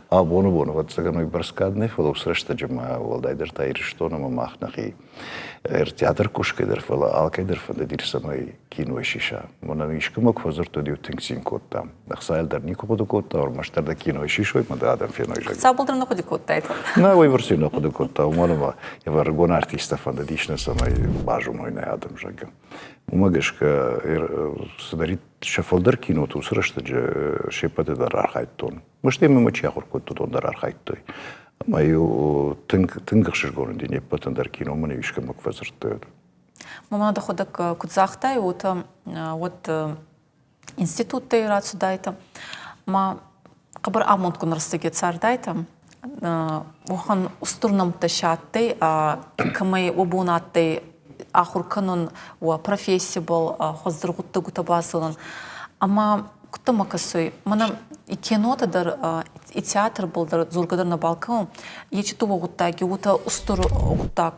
Абоны бон, ӕвӕццӕгӕн, уыйбӕрц кад нӕ, фӕлӕ уыцы рӕстӕджы ма уӕлдайдӕр та Ирыстон ӕмӕ мах нӕхи театр кусгӕ дӕр, фӕлӕ алкӕй дӕр фӕндыди, цӕмӕй кино сиса. Мӕнӕн искӕмӕ куы фӕдзырдтой, уӕд-иу тынг цин кодтам. Ӕхцайыл дӕр никуы хъуыды кодта, ӕрмӕстдӕр дӕ кинойы сисой ӕмӕ дӕ адӕм феной, зӕгъгӕ. Цӕуыл дӕр нӕ хъуыды кодтаид? Нӕ, уый бӕрц нӕ хъуыды кодта, уымӕн ӕмӕ ӕрыгон артисттӕ фӕндыдис нӕ, цӕмӕй базоной нӕ адӕм, зӕгъгӕ. Уымӕ гӕсгӕ цыдӕрид сӕ фылдӕр киноты уыцы рӕстӕджы се ппӕты дӕр архайдтон. Стӕй мӕ чи ахуыр кодта, уыдон дӕр архайдтой. Ӕмӕ-иу тынг, тынг ӕхсызгон уыди не ппӕтӕн дӕр кино мын-иу искӕмӕ куы фӕдзырдтой. Мамӕ дӕхуӕдӕг куд загътай, уотӕ уӕд институттӕй рацудайтӕ ма хъӕбӕр амондгун рӕстӕги цардайтӕ. Уӕхӕн устур нӕмттӕ си адтӕй, кӕмӕй уӕ бон адтӕй ахур кӕнун уӕ профессибӕл, хуӕздӕр гъуддӕгутӕ базонун. Ӕма куд дӕмӕ кӕсуй, мӕнӕ и кинотӕ дӕр, и театрбӕл дӕр дзоргӕ дӕр нӕбал кӕнун, ечи дууӕ гъуддаги уотӕ устур гъуддаг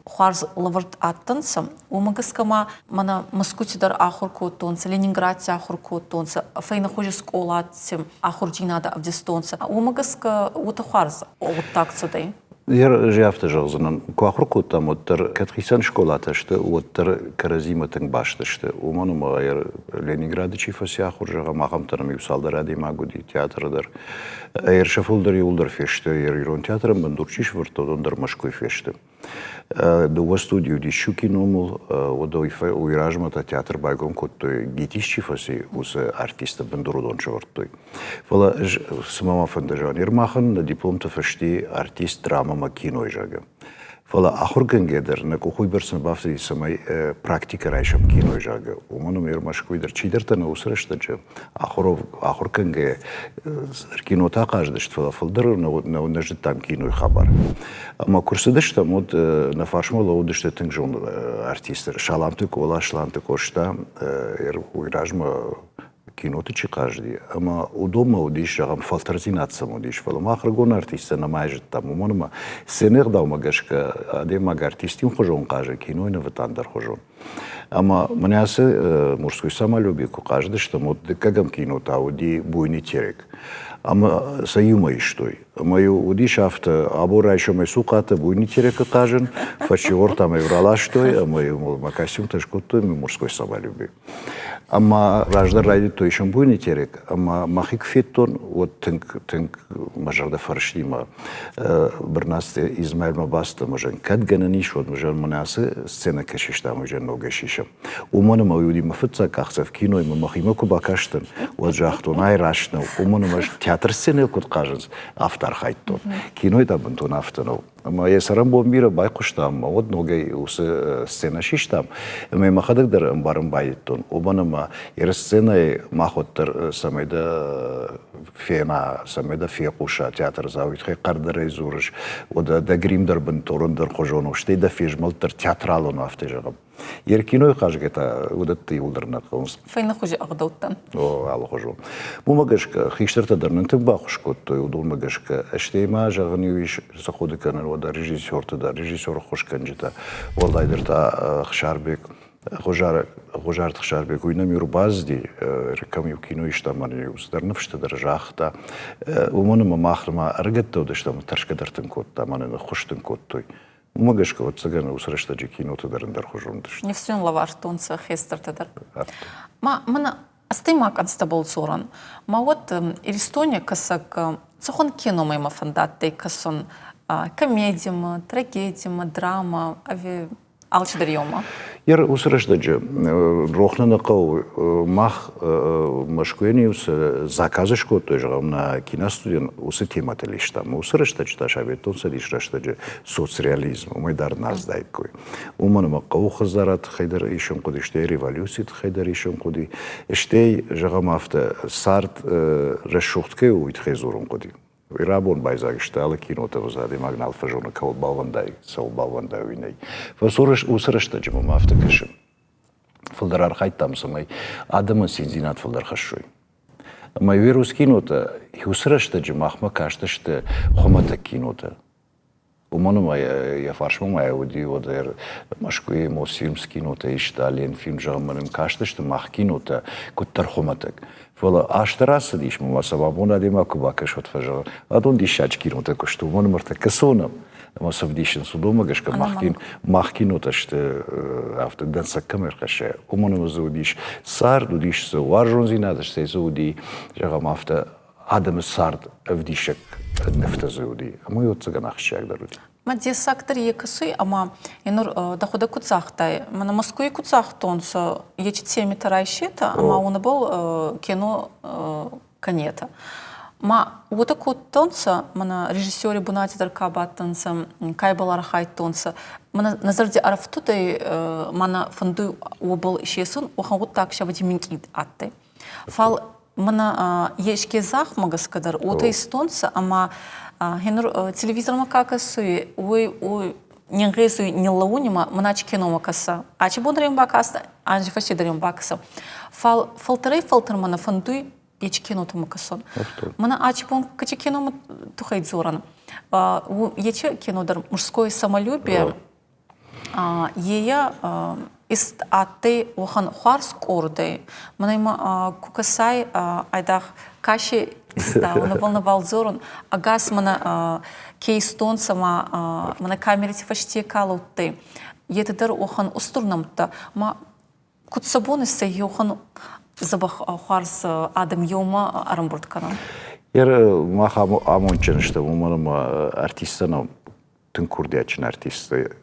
хуарз лӕвӕрд адтӕнцӕ. Уомӕ гӕсгӕ ма мӕнӕ Мӕскути дӕр ахур кодтонцӕ, Ленинградти ахур кодтонцӕ, фӕйнӕхузи скъолати ахурдзийнадӕ ӕвдистонцӕ. Уомӕ гӕсгӕ уотӕ хуарз гъуддаг цудӕй. Ӕз афтӕ зӕгъдзынӕн, куы ахуыр кодтам, уӕддӕр кӕд хицӕн скъолатӕ сты, уӕддӕр кӕрӕдзимӕ тынг баст сты. Уымӕн ӕмӕ Ленинграды чи фӕци ахуыр, зӕгъӕм, ахӕмтӕ нӕм иу цалдӕр адӕймаг уыди театры дӕр. Сӕ фылдӕр иууылдӕр фесты, ирон театрӕн бындур чи сӕвӕрдта, уыдон дӕр Мӕскуыйы фесты. Дыууӕ студийы уыди Щукины номыл, уӕд уый размӕ та театр байгом кодтой, ГИТИС чи фӕци, уыцы артисты бындур уыдон сӕвӕрдтой. Фӕлӕ ӕз цыма мӕ фӕнды зӕгъын, Ермахӕн нӕ дипломты фӕсте артист драмӕмӕ кинойы, зӕгъгӕ. Фӕлӕ ахуыргӕнгӕ дӕр нӕ къух уыйбӕрц нӕ бафтыди, цӕмӕй практикӕ райсӕм кинойы, зӕгъгӕ. Уымӕн ӕмӕ Мӕскуыйы дӕр чидӕртӕ нӕ уыцы рӕстӕджы ахуыр кӕнгӕйӕ кинотӕ хъазыдысты, фӕлӕ фылдӕр нӕ зыдтам кинойы хабар. Ӕмӕ куы рцыдыстӕм, уӕд нӕ фарсмӕ лӕууыдысты тынг зонд артисттӕ. Саламты Къола, Сланты Къоста, уый размӕ киноты чи хъазыди, ӕмӕ уыдонмӕ уыдис, зӕгъӕм, фӕлтӕрдзинад сӕм уыдис, фӕлӕ мах ӕрыгон артисттӕ нӕма зыдтам, уымӕн ӕмӕ сценӕ ӕгъдаумӕ гӕсгӕ адӕймаг артист иухуызон хъазы, кинойы нывы та ӕндӕрхуызон. Ӕмӕ мӕнӕ ацы «Мужской самолюбие» куы хъазыдыстӕм, уӕд дыккӕгӕм кино та уыди «Буйный терек». Ӕмӕ сӕ иумӕ истой. Ӕмӕ-иу уыдис афтӕ, абон райсомӕй цухъатӕ «Буйный терек»-ы хъазын, фӕсчъиор та мӕ раластой ӕмӕ-иу мӕ костюмтӕ скодтой «Мужской самолюбие». Ӕмӕ раздӕр райдыдтой исын «Буйный терек», ӕмӕ мӕхи куы федтон, уӕд тынг, тынг мӕ зӕрдӕ фӕрысти мӕ Бырнацты Измаилмӕ бацыдтӕн ӕмӕ зӕгъын, кӕд гӕнӕн ис, уӕд зӕгъын, мӕнӕ ацы сценӕ кӕй систам, уый зӕгъын, ногӕй сисӕм. Уымӕн ӕмӕ уый уыди мӕ фыццаг къахдзӕф кинойы мӕ мӕхимӕ куы бакастӕн, уӕд загътон, ай раст нӕу, уымӕн ӕмӕ театр сценӕйыл куыд хъазынц, афтӕ архайдтон. Кинойы та бынтон афтӕ нӕу. Ӕмӕ йӕ цӕрӕнбон бирӕ байхъуыстам, ӕмӕ уӕд ногӕй уыцы сценӕ систам. Ӕмӕ мӕхӕдӕг дӕр ӕмбарын байдыдтон, уымӕн ӕмӕ йӕ сценӕйы мах уӕддӕр цӕмӕй дӕ фена, цӕмӕй дӕ фехъуса театрдзау, тыххӕй хъӕрдӕрӕй дзурыс, уӕдӕ дӕ грим дӕр бынтон ӕндӕрхуызон у, стӕй дӕ фезмӕлд дӕр театралон у, афтӕ зӕгъӕм. Йе кинойы хъазгӕ та уыдӕтты иуылдӕр нӕ хъӕуынц. Фӕйнӕхуызы ӕгъдӕуттӕн. О, алыхуызон. Уымӕ гӕсгӕ хистӕртӕ дӕр нын тынг баххуыс кодтой, уыдонмӕ гӕсгӕ. Стӕй ма зӕгъын иу ис, цы хъуыды кӕнын, уӕдӕ режиссерты дӕр, режиссеры ӕххуысгӕнджытӕ, уӕлдайдӕр та Хсарбег, Гъуызарты Хсарбег, уый нӕм-иу ӕрбацыди, кӕм-иу кино истам, ӕмӕ-иу цыдӕр ныфсытӕ дӕр загъта. Уымӕн ӕмӕ мах нырма ӕрыгӕттӕ уыдыстӕм, тӕрсгӕ дӕр тынг кодтам, ӕмӕ нын ӕххуыс тынг кодтой. Уымӕ гӕсгӕ, ӕвӕццӕгӕн, уыцы рӕстӕджы киноты дӕр ӕндӕрхуызон уыдысты. Нифсджын лӕвӕрдтонцӕ хестӕртӕ дӕр. Ма мӕнӕ ӕстӕймаг ӕнзтӕбӕл дзорӕн. Ма уӕд Иристони кӕсӕг цӕхуӕн киномӕ мӕ фӕндадтӕй кӕсун? Комедимӕ, трагедимӕ, драма ӕви алчидӕр еумӕ? Ер уыцы рӕстӕджы рох нӕ нӕ хъӕуы. Мах Мӕскуыйӕн-иу цы заказ скодтой, зӕгъӕм, нӕ киностудийӕн уыцы темӕтӕ листам. Уыцы рӕстӕджы та Советон Цӕдис рӕстӕджы соцреализм, уымӕй дӕр нӕ аздаиккой. Уымӕн ӕмӕ хъӕуы хӕдзарад тыххӕй дӕр исын хъуыди, стӕй революцийы тыххӕй дӕр исын хъуыди, стӕй, зӕгъӕм, афтӕ, цард рӕсугъд кӕй у, уый тыххӕй дзурын хъуыди. Уый рабон байдзаг сты алы кинотӕ, адӕймаг нал фӕзоны, кӕуыл балвӕндай, цӕуыл балвӕндай, уый нӕй. Фӕлӕ уыцы рӕстӕджы мӕм афтӕ кӕсы. Фылдӕр архайдтам, цӕмӕй адӕмӕн циндзинад фылдӕр хӕссой. Ӕмӕ уый кинотӕ уыцы рӕстӕджы махмӕ кастысты хуымӕтӕг кинотӕ. Уымӕн ӕмӕ йӕ фарсмӕ ма уыди уӕддӕр Мӕскуыйы Мосфильм кинотӕ иста, Ленфильм, зӕгъӕм, нын кастысты мах кинотӕ куыддӕр хуымӕтӕг. Фӕлӕ азтӕ рацыдис, ӕмӕ сӕ абон адӕймаг куы бакӕса, уӕд фӕзӕгъы, адон диссаджы кинотӕ куы сты, уымӕн ӕмӕ ӕртӕккӕ цы уынӕм, ӕмӕ цы вдисынц, уыдонмӕ гӕсгӕ мах кинотӕ сты афтӕ дӕнцӕг кӕм ӕрхӕсса, уымӕн ӕмӕ дзы уыдис цард, уыдис дзы уарзондзинад, стӕй дзы уыди, зӕгъӕм, афтӕ адӕмы цард ӕвдисӕг нывтӕ дзы уыди, ӕмӕ ӕвӕццӕгӕн ахсджиагдӕр уыди. Мӕ дессагдӕр е кӕсуй, ӕма нур дӕхуӕдӕг куд загътай, мӕнӕ Мӕскуй куд загътонцӕ, ечи темитӕ райсетӕ ӕма уонӕбӕл кино кӕнетӕ. Ма уотӕ кодтонцӕ, мӕнӕ режиссери бунати дӕр ка бадтӕнцӕ, ка ибӕл архайдтонцӕ, мӕнӕ нӕ зӕрди ӕрӕфтудӕй мӕнӕ фӕндуй уобӕл исесун, уӕхӕн гъуддаг сӕ минкъий адтӕй. Фал мӕнӕ еске зӕхмӕ гӕсгӕ дӕр уотӕ истонцӕ, ӕма гьенур телевизормӕ ка кӕсуй, уой уой не нгъезуй ниллӕууни ма мӕнӕ киномӕ кӕсӕ. Ачи бон дӕр ин бакастӕ, анзи фӕсте дӕр ин бакӕсӕ. Фал фӕлтӕрӕй-фӕлтӕрмӕ нӕ фӕндуй ечи кинотӕмӕ кӕсун. Мӕнӕ ачи бон качи киномӕ туххӕй дзорӕн. Ечи кино дӕр «Мужское самолюбие» Ейӕ ист адтӕй уӕхӕн хуарз къордӕй. Мӕнӕ имӕ ку кӕсай, айдагъ каши иста, уонӕбӕл нӕбал дзорун. Ӕгас мӕнӕ ке истонцӕ ма мӕнӕ камерити фӕсте ка лӕудтӕй, етӕ дӕр уӕхӕн устур нӕмттӕ. Ма куд сӕ бон иссӕй еуӕхӕн дзӕбӕх хуарз адӕм еумӕ ӕрӕмбурд кӕнун? Ер мах амондджын стӕм, уымӕн ӕмӕ артисттӕ тынг курдиатджын артисттӕ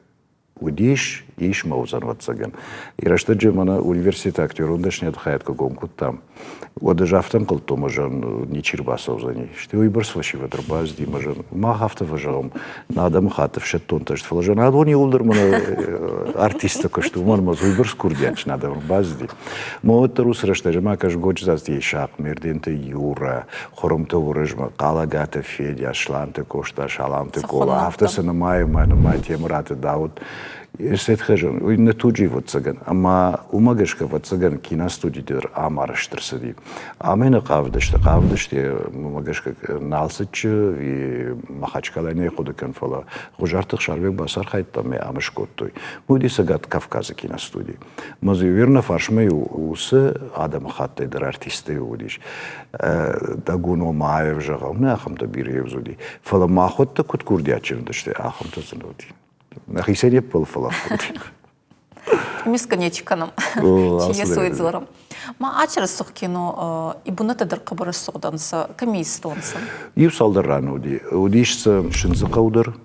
уыдис, ис ма уыдзӕн, ӕвӕццӕгӕн. И рӕстӕджы мӕнӕ университеты актерон дӕсныйады хайад куы гом кодтам, уӕд ӕз афтӕ ӕнхъӕлдтон, ӕмӕ зӕгъын, ничи ӕрбацӕудзӕни. Стӕй уыйбӕрц фӕсивӕд ӕрбацыди, ӕмӕ зӕгъын, мах афтӕ фӕзӕгъӕм, нӕ адӕмыхатт ӕфсӕддонтӕ сты, фӕлӕ зӕгъын, адон иууылдӕр мӕнӕ артисттӕ куы сты, уымӕн ӕмӕ уыйбӕрц курдиатджын адӕм ӕрбацыди. Мӕ уӕддӕр уыцы рӕстӕджы ма кӕс Годжыцаты Исахъ, Мерденты Юрӕ, Хуырымты Уырызмӕг, Хъалӕгаты Федя, Сланты Къоста, Саламты Къола, афтӕ цы нымайы мӕ нымайы Темыраты Дауыт. Сетхӕзон, уый нӕ туджы ӕвӕццӕгӕн, ӕмӕ уымӕ гӕсгӕ ӕвӕццӕгӕн киностуди дӕр ам арӕзт ӕрцыди. Ам нӕ хъавыдысты, хъавыдысты, уымӕ гӕсгӕ Налцыччы, Махачкалайы нӕ хъуыды кӕн, фӕлӕ Хуызарты Ӕхсарбег бацархайдта ӕмӕ ам скодтой. Уыди Цӕгат Кавказы киностуди. Мӕ дзы верно фарсмӕ-иу уыцы адӕмыхаттӕй дӕр артисттӕ уыдис. Дагун Омаев, зӕгъӕм, нӕ ахӕмтӕ бирӕ уыди. Фӕлӕ махуӕттӕ куыд курдиатджын уыдысты, ахӕмтӕ дзы нӕ уыди. Нӕхицӕй не ппӕлы, фӕлӕ Миска нечи кӕнӕм. Чи есуй дзорӕм. Ма ачырысух кино и бунӕттӕ дӕр хъӕбӕр ссыгъдӕнцӕ, кӕми истонцӕ? Иу цалдӕр ран уыди. Уыдис дзы Сындзыхъӕу дӕр,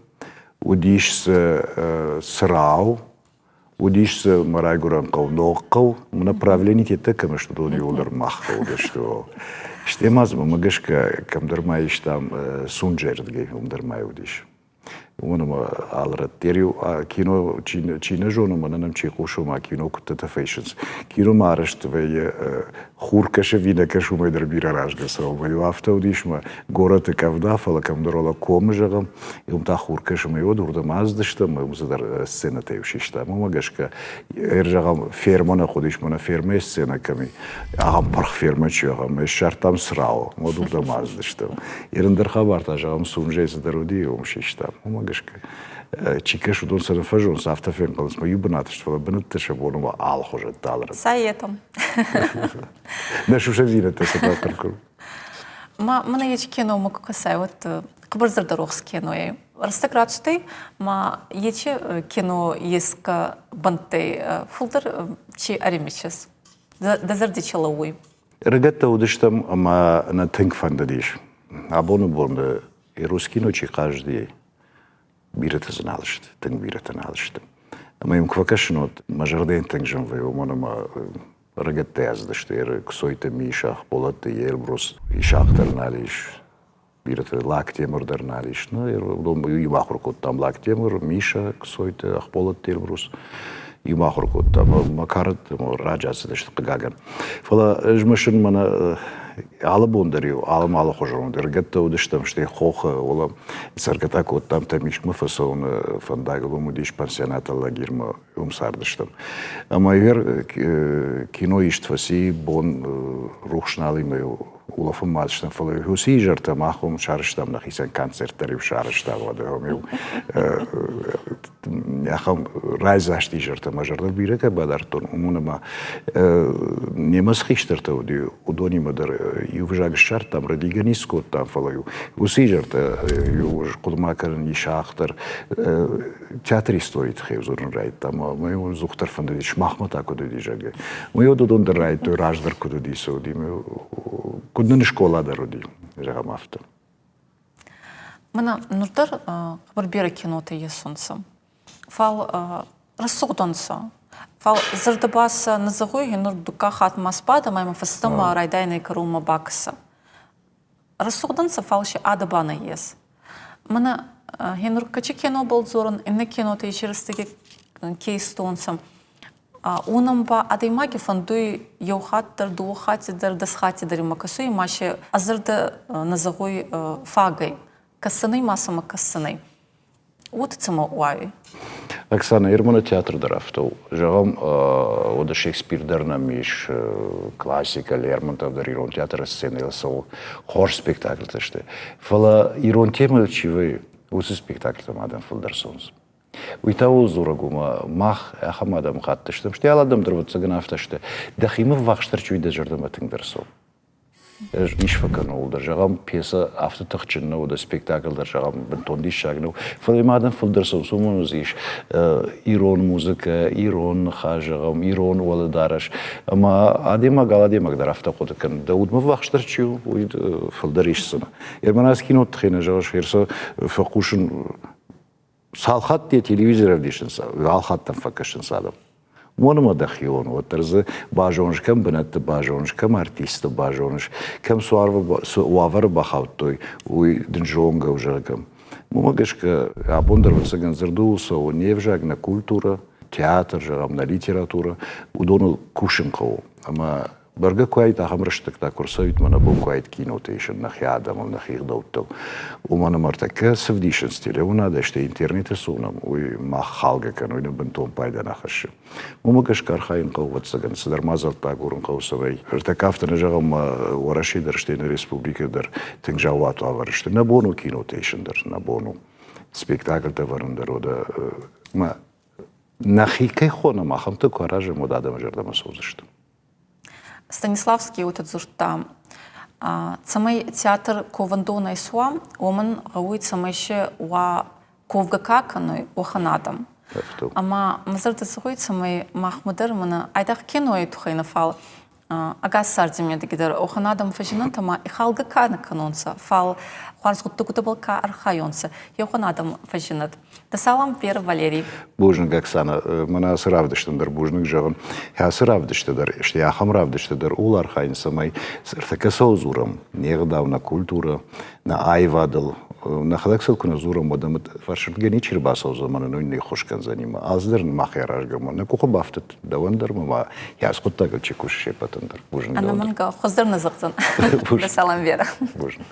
уыдис дзы Цырау, Уыдис дзы мӕ райгуырӕн хъӕу Ногхъӕу. Направлени теттӕ кӕм сты, уыдон иууылдӕр мах хъӕу уыдысты. Стӕй ма дзы мӕ гӕсгӕ кӕмдӕр ма истам Сунджердгӕй, уым дӕр ма уыдис. Уымӕн ӕмӕ алы рӕтты дӕр-иу кино чи нӕ зоны, мӕнӕ нӕм чи хъусы, ома кино куыдтӕ фӕисынц. Кино ма арӕзт вӕййы хур кӕсы ӕви нӕ кӕсы, уымӕй дӕр бирӕ разгӕ цӕуы. Мӕ-иу афтӕ уыдис, мӕ горӕты къӕвда, фӕлӕ кӕмдӕр уӕлӕ комы, зӕгъӕм, уым та хур кӕсы, мӕ уӕд уырдӕм ацыдыстӕм, уым цыдӕр сценӕтӕ-иу систам. Уымӕ гӕсгӕ, зӕгъӕм, фермӕ нӕ хъуыдис, мӕнӕ фермӕйы сценӕ кӕм и, ахӕм пырх фермӕ чи ахӕм, ссардтам Црауы, уӕд уырдӕм ацыдыстӕм. Ӕндӕр хабар та, зӕгъӕм, Сунжӕй цыдӕр уыди, уым систам. Уымӕ гӕсгӕ чи кӕсы, уыдон сӕ нӕ фӕзонынц, афтӕ фенхъӕлынц, мӕ иу бынат сты, фӕлӕ бынӕттӕ сӕ бон у алыхуызӕтты алы рӕтты. Советом. Нӕ сусӕгдзинӕдтӕ сӕ бахъӕр кӕнын. Ма мӕнӕ ечи киномӕ куы кӕсай, уӕд хъӕбӕр зӕрдӕрохс кинойӕй. Рӕстӕг рацудӕй, ма ечи кино еске бӕнттӕй фулдӕр чи ӕримисис? Дӕ зӕрди чи лӕууй? Ӕрыгӕттӕ уыдыстӕм ӕмӕ нӕ тынг фӕндыдис. Абоны бон Эрускино чи хъазыди, бирӕтӕ дзы нал сты, тынг бирӕтӕ нал сты. Ӕмӕ йӕм куы фӕкӕсын, уӕд мӕ зӕрдӕйӕн тынг зын вӕййы, уымӕн ӕмӕ ӕрыгӕттӕ ацыдысты Куцойты Миша, Ахболатты Елбрус, Исахъ дӕр нал ис, бирӕтӕ Лактемыр дӕр нал ис. Ну, уыдон иу ахуыр кодтам Лактемыр, Миша, Куцойты, Ахболатты Эльбрус. Иу ахуыр кодтам. Мӕ кары раджы ацыдысты, хъыгагӕн. Фӕлӕ ӕз мысын мӕнӕ алы бон дӕр-иу алы алыхуызон ӕрыгӕттӕ уыдыстӕм, стӕй хохы, уӕлӕ цӕргӕ та кодтам Тӕмискъмӕ фӕцӕуыны фӕндагыл, уым уыдис пансионаты лагермӕ, уым цардыстӕм. Ӕмӕ кино ист фӕци, бон рухс нал и мӕ улӕфынмӕ ацыдыстӕм, фӕлӕ уыцы изӕртӕ мах уым сарӕзтам нӕхицӕн концерт дӕр-иу сарӕзтам, уӕдӕ уым-иу ахӕм райдзаст изӕртӕ мӕ зӕрдыл бирӕ кӕй бадардтон, уымӕн ӕмӕ немӕ цы хистӕртӕ уыди, уыдонимӕ дӕр иу взаг ссардтам, рӕдийгӕ ницы кодтам, фӕлӕ-иу уыцы изӕртӕ иу хъуыды кӕнын Исахъ дӕр театры историйы тыххӕй дзурын райдыдта, ӕмӕ мӕ ӕдзухдӕр фӕндыди, сымахмӕ та куыд уыди, зӕгъгӕ. Уый уыдон дӕр райдыдтой, раздӕр куыд уыди, цы уыди. Куыд нын скъола дӕр уыди, зӕгъӕм, афтӕ. Мӕнӕ нур дӕр хъӕбӕр берӕ кинотӕ есунцӕ. Фал рӕсугъд ӕнцӕ. Фал зӕрдӕ ба сӕ нӕ зӕгъуй, нур дуккаг хатт ма сбадӕ ӕма имӕ фӕстӕмӕ райдайӕнӕй кӕронмӕ бакӕсӕ. Рӕсугъд ӕнцӕ, фал си адӕ ба нӕййес. Мӕнӕ гьенур кӕци кинобӕл дзорӕн, иннӕ кинотӕ еци рӕстӕги ке истонцӕ, уонӕн ба адӕймаги фӕндуй еу хатт дӕр, дууӕ хатти дӕр, дӕс хатти дӕр имӕ кӕсуй ӕма си ӕ зӕрдӕ нӕ зӕгъуй фагӕй. Кӕссӕнӕй ма цӕмӕ кӕссӕнӕй. Уотӕ цӕмӕ уайуй? Оксана, Ерманы театр дӕр афтӕ у. Зӕгъӕм, уӕдӕ Шекспир дӕр нӕм ис, классикӕ, Лермонтов дӕр ирон театры сценӕйыл цӕуы, хорз спектакльтӕ сты. Фӕлӕ ирон темӕйыл чи вӕййы, уыцы спектакльтӕм адӕм фылдӕр цӕуынц. Уый та ууыл дзурӕг у, ӕмӕ мах ахӕм адӕмыхатт стӕм, стӕй алы адӕм дӕр ӕвӕццӕгӕн афтӕ сты. Дӕхимӕ ввахсдӕр чи у, дӕ зӕрдӕмӕ тынгдӕр цӕуы. Ӕз ис фӕкӕнын ууыл дӕр. Зӕгъӕм, пьесӕ афтӕ тыхджын нӕу, дӕ спектакль дӕр, зӕгъӕм, бынтон диссаг нӕу. Фӕлӕ ма адӕм фылдӕр цӕуынц, уымӕн ис ирон музыкӕ, ирон ныхас, зӕгъӕм, ирон уӕлӕдарӕс. Ӕмӕ адӕймаг алы адӕймаг дӕр афтӕ хъуыды кӕны, дӕ удмӕ ввахсдӕр чи у, уый фылдӕр исдзынӕ. Ерманас киноты тыххӕй нӕ зӕгъыс, ӕрсӕ фӕхъусын цал хатты йӕ телевизор ӕвдисынц, уал хаттӕн фӕкӕсынц адӕм. Уымӕн ӕмӕ дӕхион, уӕддӕр дзы базоныс, кӕм бынӕтты базоныс, кӕм артистты базоныс, кӕм цы уавӕры бахаудтой, уый дын зонгӕ у, зӕгъгӕ. Уымӕ гӕсгӕ абон дӕр, ӕвӕццӕгӕн, дзырд ууыл цӕуы, не взаг, нӕ культурӕ, театр, зӕгъӕм, нӕ литературӕ, уыдоныл кусын хъӕуы. Ӕмӕ Бӕргӕ куы уаид ахӕм рӕстӕгтӕ, куы рцӕуид мӕнӕ бон куы уаид кинотӕ исын нӕхи адӕмыл, нӕхи ӕгъдӕуттыл. Уымӕн ӕмӕ ӕртӕккӕ цы вдисынц телеуынадӕй, стӕй интернеты цы уынӕм, уый мах халгӕ кӕны, уый нын бынтон пайда нӕ хӕссы. Уымӕ гӕсгӕ архайын хъӕуы, ӕвӕццӕгӕн, цыдӕр мадзӕлттӕ агурын хъӕуы, цӕмӕй ӕртӕккӕ афтӕ нӕ зӕгъӕм, Уӕрӕсе дӕр, стӕй нӕ республикӕ дӕр тынг заууат уавӕры сты. Нӕ бон у кинотӕ исын дӕр, нӕ бон у спектакльтӕ ӕвӕрын дӕр, уӕдӕ мӕ нӕхи кӕй хонӕм, ахӕмтӕ куы аразӕм, уӕд адӕмы зӕрдӕмӕ цӕудзысты. Станиславский уотӕ дзурдта, цӕмӕй театр ковӕндонӕй суа, уомӕн гъӕуй, цӕмӕй си уа ковгӕ ка кӕнуй, уӕхӕн адӕм. Ӕма мӕ зӕрдӕ зӕгъуй, цӕмӕй махмӕ дӕр мӕнӕ айдагъ кинойи туххӕй нӕ, фал Ӕгас царди медӕги дӕр уӕхӕн адӕм фӕззиннӕнтӕ ма ихалгӕ ка нӕ кӕнонцӕ, фал хуарз гъуддӕгутӕбӕл ка архайонцӕ, еуӕхӕн адӕм фӕззиннӕд. Дӕ салам, Вера Валерий. Бузныг, Оксана. Мӕнӕ ацы равдыстӕн дӕр бузныг зӕгъын. Ацы равдысты дӕр, стӕй ахӕм равдысты дӕр ууыл архайын, цӕмӕй ӕртӕккӕ цӕуыл дзурӕм, не гъдау, нӕ культурӕ, нӕ аивадыл, нӕхӕдӕг сыл куы нӕ дзурӕм, уӕд ӕм фӕрсырдгӕ ничи ӕрбацӕудзӕн ӕмӕ нын уый не ххуыс кӕндзӕни. Алцыдӕр нын мах аразгӕ ӕмӕ нӕ къухы бафтыд дӕуӕн дӕр ӕмӕ ма йӕ ацы хъуыддагыл чи кусы, се ппӕтӕн дӕр. Бузныг дӕуӕн дӕр. Ӕнӕмӕнгӕ хуыздӕр нӕ зӕгъдзӕн. Дӕ салам, Вера. Бузныг.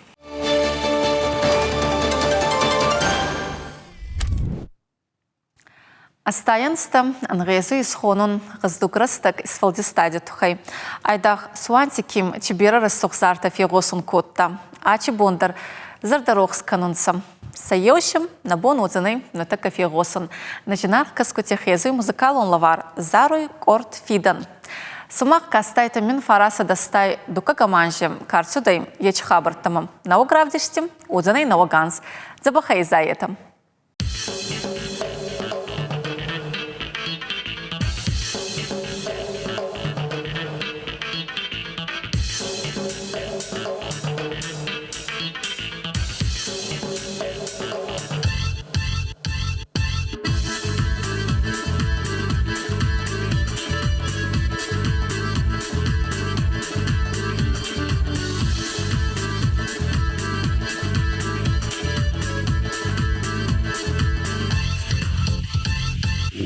Ӕстайӕнзтӕ ӕнгъезуй исхонун гъӕздуг рӕстӕг исфӕлдистади туххӕй. Айдагъ Суанти Ким чи берӕ рӕсугъд зартӕ фегъосун кодта, ачи бон дӕр зӕрдӕрохс кӕнунцӕ. Сӕ еу нӕ бон уодзӕнӕй нӕтӕккӕ фегъосун. Нӕ зинаргъ кӕсгути хезуй музыкалон лӕвар заруй къорд Фидӕн. Сумах кастайтӕ мин фарасӕ дӕстай дуккаг анзи ка рцудӕй, ечи хабӕрттӕмӕ. Нӕуӕг равдисти уодзӕнӕй нӕуӕг анз. Дзӕбӕхӕй изайетӕ.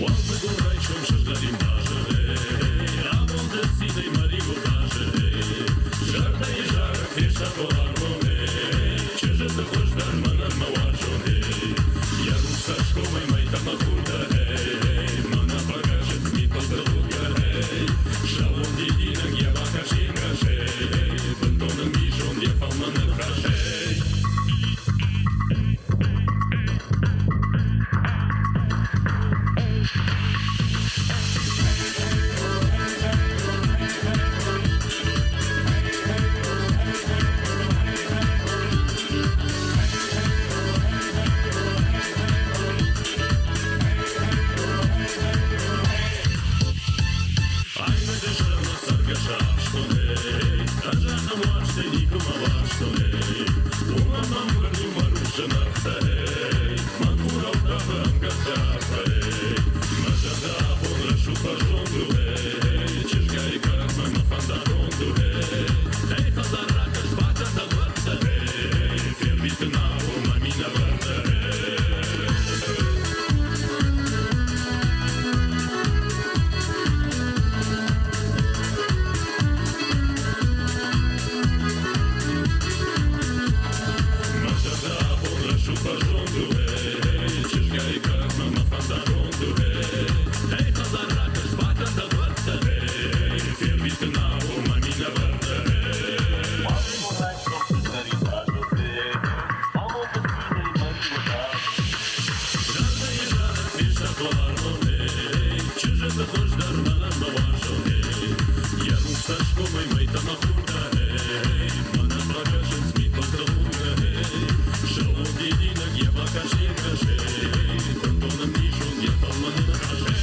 Уалдзыгон райсом сызгъӕрин базы, Амонды цинӕй мӕ риуы хъазы. Зӕрдӕйы зарӕг фестад уӕларвон, Чызджыты хуыздӕр мӕнӕн мӕ уарзон. Йӕ рухс цӕсгомӕй мӕйтӕ мӕ хуртӕ, Мӕнӕ фӕкӕсынц мидбылты худгӕ. Сӕууон дидинӕг йӕ бакаст йе нгӕс, Бынтон ӕмбисонд йӕ фӕлмӕн ныхас. Айнӕджы сӕрмӕ цӕргӕс ахстон, эй, Ӕз ахӕм уарзтӕй никуыма уарзтон, эй. Уымӕн мӕм уырны мӕ рухсы нӕргътӕ, эй, Мӕн хурау тавы ӕмгӕрттӕ арфӕ, эй. Мӕ зӕрдӕ абон рӕсугъд бӕрзонд у, эй, Чызгайы кӕрӕтмӕ мӕ фӕндаг конд у, эй. Эй, хӕдзар ракӕс, бакӕн дӕ дуӕрттӕ, эй, Фервитын абон мӕ минӕвӕрттӕ, эй. Мӕ зӕрдӕ абон рӕсугъд бӕрзонд у, эй, Чызгайы кӕрӕтмӕ мӕ фӕндаг конд у, эй. Эй, хӕдзар ракӕс, бакӕн дӕ дуӕрттӕ, эй, Фервитын абон мӕ минӕвӕрттӕ, эй. Уалдзыгон райсом сызгъӕрин базыл, эй, Амонды цинӕй мӕ риуы хъазы. Зӕрдӕйы зарӕг фестад уӕларвон, эй, Чызджыты хуыздӕр мӕнӕн мӕ уарзон, эй. Йӕ рухс цӕсгомӕй мӕйтӕ мӕ хуртӕ, эй, Мӕнӕ фӕкӕсынц мидбылты худгӕ, эй. Сӕууон дидинӕг йӕ бакаст йе нгӕс, эй, Бынтон ӕмбисонд йӕ фӕлмӕн ныхас, эй.